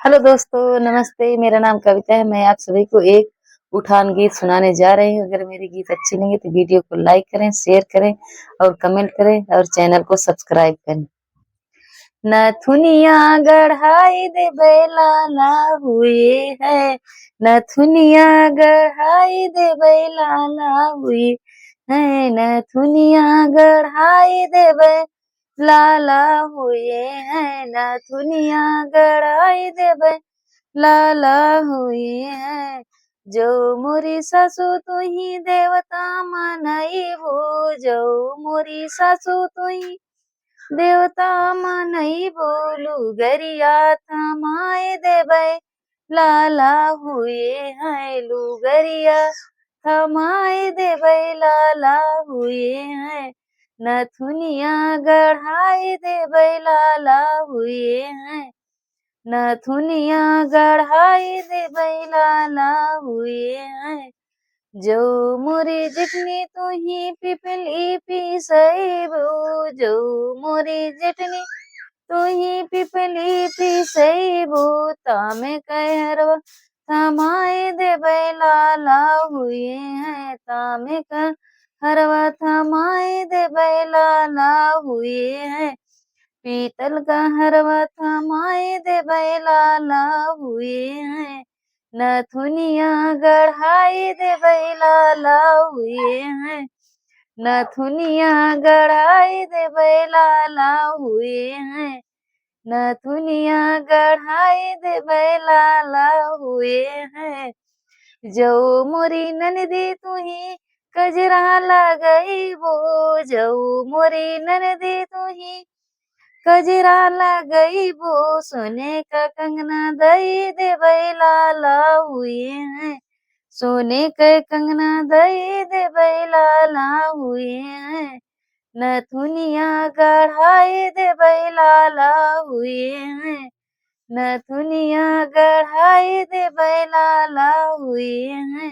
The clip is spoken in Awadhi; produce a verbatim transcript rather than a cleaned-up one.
हेलो दोस्तों, नमस्ते। मेरा नाम कविता है। मैं आप सभी को एक उठान गीत सुनाने जा रही हूँ। अगर मेरे गीत अच्छे लगे तो वीडियो को लाइक करें, शेयर करें और कमेंट करें और चैनल को सब्सक्राइब करें। नथुनिया गढ़ाई देबै लाला हुए है, नथुनिया गढ़ाई देबै लाला हुए है, नथुनिया गढ़ाई देबै लाला हुए है, नथुनिया गढ़ाई देबै लाला हुए है। जो मोरी सासु तुही देवता मनइबो, जो मोरी सासु तुही देवता मनइबो, लुगरिया थमाए देबै लाला हुए है, लुगरिया थमाए देबै लाला हुए है, नथुनिया गढ़ाए देबै लाला हुए है, नथुनिया गढ़ाए देबै लाला हुए है। जो मोरी जितनी तुही पिपली पीसैबो, जो मोरी जितनी तुही पिपली पीसैबो, तामे कै हरवा थमाए देबै लाला हुए है, तामे कै हरवा थमाए देबै लाला हुए है, पीतल का हरवा थमाए देबै लाला हुए है, नथुनिया गढ़ाए देबै लाला हुए है, नथुनिया गढ़ाए देबै लाला हुए है, नथुनिया गढ़ाए देबै लाला हुए है। जो मोरी ननदी तुही कजरा लगइबो, जो मोरी ननदी तुही कजरा लगइबो, सोने का कंगना दई देबै लाला हुए है, सोने का कंगना दई देबै लाला हुए है, नथुनिया गढ़ाए देबै लाला हुए है, नथुनिया गढ़ाए देबै लाला हुए है।